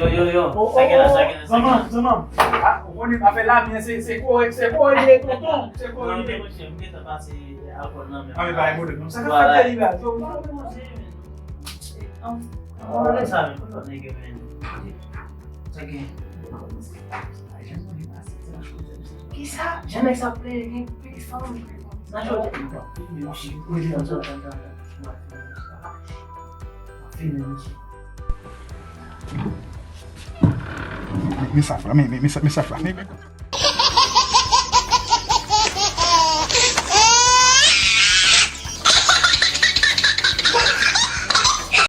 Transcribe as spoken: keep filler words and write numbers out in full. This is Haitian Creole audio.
Yo, yo, yo, sa gen la, sa gen la, sa gen la. Zanmanm, zanmanm. Ah, ou konnen afè lavi an, se, se kore, se kore li ye, tonton. Se kore li ye. Non, men monchè, m gentan pase alkòl nan men m. Ah, men bagay modèl. Non, sa ka fè tèt li la. Yo, m pa wè monchè, men. An, an, an, sa, men, pou nèg yo, men. Sa gen. Kisa? Jan nèg sa ap plede gen plis fanm. Nan jodi a, m ap filme misye. Wi, wi, m ap filme misye. Men, men sa fla, men, men, men sa, men sa fla, men, men.